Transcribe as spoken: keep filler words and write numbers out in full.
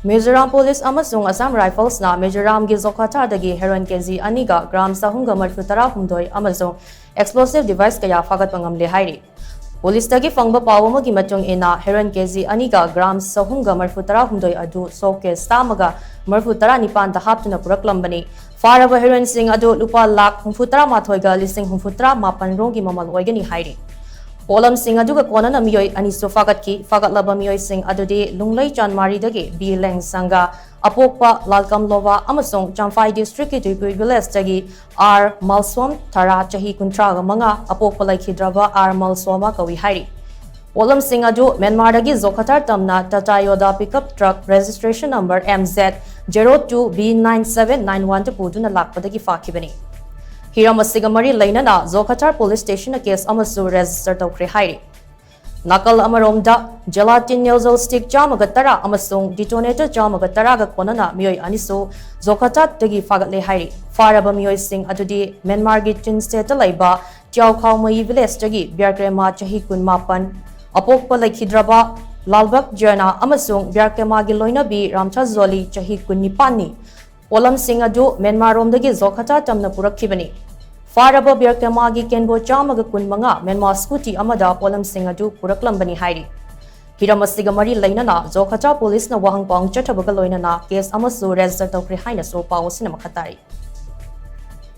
Mizoram police ꯑꯃꯁꯨꯡ Assam ꯔꯥꯏꯐꯜꯁꯅ ꯃꯤꯖꯣꯔꯥꯝꯒꯤ ꯖꯣꯈꯥꯊꯥꯔꯗꯒꯤ heroine ꯀꯦꯖꯤ ꯑꯅꯤꯒ gram ꯆꯍꯨꯝꯒ ꯃꯔꯤꯐꯨ ꯇꯔꯥ ꯍꯨꯝꯗꯣꯏ ꯑꯃꯁꯨꯡ ꯑꯦꯛꯁꯄ꯭ꯂꯣꯁꯤꯚ ꯗꯤꯚꯥꯏꯁ ꯀꯌꯥ ꯐꯥꯒꯠꯄ ꯉꯝꯂꯦ ꯍꯥꯏꯔꯤ꯫ ꯄꯨꯂꯤꯁꯇꯒꯤ ꯐꯪꯕ ꯄꯥꯎ ꯑꯃꯒꯤ ꯃꯇꯨꯡ ꯏꯟꯅ, ꯍꯦꯔꯣꯏꯟ ꯀꯦꯖꯤ ꯑꯅꯤꯒ ꯒ꯭ꯔꯥꯝ ꯆꯍꯨꯝꯒ ꯃꯔꯤꯐꯨ ꯇꯔꯥ ꯍꯨꯝꯗꯣꯏ ꯑꯗꯨ ꯁꯣꯀꯦꯁ ꯆꯥꯝꯃꯒ ꯃꯔꯤꯐꯨ ꯇꯔꯥ ꯅꯤꯄꯥꯟꯗ ꯍꯥꯞꯇꯨꯅ ꯄꯨꯔꯛꯂꯝꯕꯅꯤ꯫ ꯐꯥꯔꯕ ꯍꯦꯔꯣꯏꯟꯁꯤꯡ ꯑꯗꯨ ꯂꯨꯄꯥ ꯂꯥꯈ ꯍꯨꯝꯐꯨ ꯇꯔꯥ ꯃꯥꯊꯣꯏꯒ ꯂꯤꯁꯤꯡ ꯍꯨꯝꯐꯨ ꯇꯔꯥ ꯃꯥꯄꯟ ꯔꯣꯝꯒꯤ ꯃꯃꯜ ꯑꯣꯏꯒꯅꯤ ꯍꯥꯏꯔꯤ꯫ ꯄꯣꯠꯂꯝꯁꯤꯡ ꯑꯗꯨꯒ ꯀꯣꯟꯅꯅ ꯃꯤꯑꯣꯏ ꯑꯅꯤꯁꯨ ꯐꯥꯒꯠꯈꯤ꯫ ꯐꯥꯒꯠꯂꯕ ꯃꯤꯑꯣꯏꯁꯤꯡ ꯑꯗꯨꯗꯤ ꯂꯨꯡꯂꯩ ꯆꯥꯟꯃꯥꯔꯤꯗꯒꯤ ꯕꯤ ꯂꯦꯡꯁꯪꯒ, ꯑꯄꯣꯛꯄ ꯂꯥꯜꯀꯝꯂꯣꯕꯥ, ꯑꯃꯁꯨꯡ ꯆꯝꯐꯥꯏ ꯗꯤꯁꯇ꯭ꯔꯤꯛꯀꯤ ꯇꯨꯏꯄꯨꯏ ꯚꯤꯂꯦꯖꯇꯒꯤ ꯑꯥꯔ ꯃꯜꯁꯣꯝ ꯊꯔꯥ, ꯆꯍꯤ ꯀꯨꯟꯊ꯭ꯔꯥꯒ ꯃꯉꯥ, ꯑꯄꯣꯛꯄ ꯂꯩꯈꯤꯗ꯭ꯔꯕ ꯑꯥꯔ ꯃꯜꯁꯣꯝ ꯀꯧꯏ ꯍꯥꯏꯔꯤ꯫ ꯄꯣꯠꯂꯝꯁꯤꯡ ꯑꯗꯨ ꯃ꯭ꯌꯥꯟꯃꯥꯔꯗꯒꯤ ꯖꯣꯈꯥꯊꯥꯔ ꯇꯝꯅ Tata Yodha pickup truck registration number M Z zero two B nine seven nine ꯋꯥꯟꯗ ꯄꯨꯗꯨꯅ ꯂꯥꯛꯄꯗꯒꯤ ꯐꯥꯈꯤꯕꯅꯤ꯫ ꯍꯤꯔꯝ ꯑꯁꯤꯒ ꯃꯔꯤ ꯂꯩꯅꯅ ꯖꯣꯈꯥꯊꯥꯔ ꯄꯨꯂꯤꯁ ꯁ꯭ꯇꯦꯁꯟꯅ ꯀꯦꯁ ꯑꯃꯁꯨ ꯔꯦꯖꯤꯁꯇꯔ ꯇꯧꯈ꯭ꯔꯦ ꯍꯥꯏꯔꯤ꯫ ꯅꯥꯀꯜ ꯑꯃꯔꯣꯝꯗ, ꯖꯦꯂꯥꯇꯤꯟ ꯅꯦꯖꯜ ꯁ꯭ꯇꯤꯛ ꯆꯥꯝꯃꯒ ꯇꯔꯥ ꯑꯃꯁꯨꯡ ꯗꯤꯇꯣꯅꯦꯇꯔ ꯆꯥꯝꯃꯒ ꯇꯔꯥꯒ ꯀꯣꯟꯅꯅ ꯃꯤꯑꯣꯏ ꯑꯅꯤꯁꯨ ꯖꯣꯈꯥꯊꯥꯔꯗꯒꯤ ꯐꯥꯒꯠꯂꯦ ꯍꯥꯏꯔꯤ꯫ ꯐꯥꯔꯕ ꯃꯤꯑꯣꯏꯁꯤꯡ ꯑꯗꯨꯗꯤ ꯃ꯭ꯌꯥꯟꯃꯥꯔꯒꯤ ꯆꯤꯟꯁꯦꯠꯇ ꯂꯩꯕ ꯇ꯭ꯌꯥꯎꯈꯥꯎꯃꯩ ꯚꯤꯂꯦꯖꯇꯒꯤ ꯕꯤꯌꯔꯀ꯭ꯔꯦꯃꯥ, ꯆꯍꯤ ꯀꯨꯟꯃꯥꯄꯟ, ꯑꯄꯣꯛꯄ ꯂꯩꯈꯤꯗ꯭ꯔꯕ ꯂꯥꯜꯕꯛ ꯖꯦꯅꯥ ꯑꯃꯁꯨꯡ ꯕꯤꯌꯔꯀ꯭ꯔꯦꯃꯥꯒꯤ ꯂꯣꯏꯅꯕꯤ ꯔꯥꯝꯊꯥꯖꯣꯂꯤ, ꯆꯍꯤ ꯀꯨꯟꯅꯤꯄꯥꯟꯅꯤ꯫ ꯄꯣꯠꯂꯝꯁꯤꯡ ꯑꯗꯨ ꯃ꯭ꯌꯥꯟꯃꯥꯔꯔꯣꯝꯗꯒꯤ ꯖꯣꯈꯥꯊꯥꯔ ꯇꯝꯅ ꯄꯨꯔꯛꯈꯤꯕꯅꯤ꯫ ꯐꯥꯔꯕ ꯕꯤꯌꯔꯀ꯭ꯔꯦꯃꯥꯒꯤ ꯀꯦꯟꯕꯣ ꯆꯥꯝꯃꯒ ꯀꯨꯟꯃꯉꯥ ꯃ꯭ꯌꯥꯟꯃꯥꯔ ꯁ꯭ꯀꯨꯇꯤ ꯑꯃꯗ ꯄꯣꯠꯂꯝꯁꯤꯡ ꯑꯗꯨ ꯄꯨꯔꯛꯂꯝꯕꯅꯤ ꯍꯥꯏꯔꯤ꯫ ꯍꯤꯔꯝ ꯑꯁꯤꯒ ꯃꯔꯤ ꯂꯩꯅꯅ ꯖꯣꯈꯥꯊꯥꯔ ꯄꯨꯂꯤꯁꯅ ꯋꯥꯍꯪ ꯄꯥꯎ ꯆꯠꯊꯕꯒ ꯂꯣꯏꯅꯅ ꯀꯦꯁ ꯑꯃꯁꯨ ꯔꯦꯖꯤꯁꯇꯔ ꯇꯧꯈ꯭ꯔꯦ ꯍꯥꯏꯅꯁꯨ ꯄꯥꯎ ꯑꯁꯤꯅ ꯃꯈꯥ ꯇꯥꯔꯤ꯫